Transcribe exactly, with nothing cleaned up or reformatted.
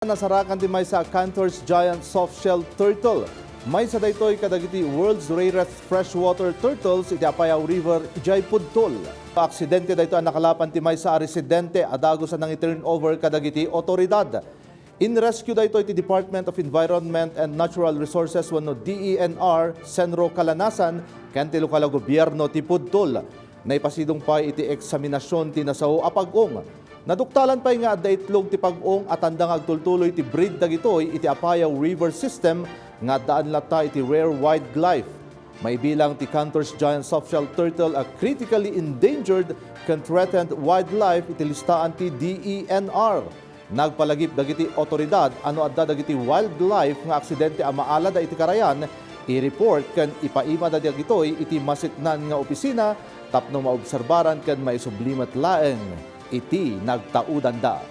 Nasarakan ti maysa a Cantor's Giant Softshell Turtle. Maysa daytoy kadagiti world's rarest freshwater turtles iti Apayao River idiay Pudtol. Aksidente daytoy a nakalapan ti maysa a residente a dagus a nangi-turnover kadagiti otoridad. In-rescue daytoy ti Department of Environment and Natural Resources wenno D E N R, CENRO Calanasan, ken ti lokal a gobierno ti Pudtol. Naipasidong pay iti eksaminasion ti nasao a pag-ong. Naduktalan pay nga adda itlog ti pag-ong a tanda nga agtultuloy ti breed dagitoy iti Apayao River System nga addaan latta iti rare wildlife. Maibilang ti Cantor's Giant Softshell Turtle a critically endangered ken threatened wildlife iti listaan ti D E N R. Nagpalagip dagiti otoridad a no adda dagiti wildlife nga aksidente a maalada iti karayan, i-report ken ipaimada dagitoy iti masiknan nga opisina tapno maobserbaran ken maisubli met laeng iti nagtaudanda.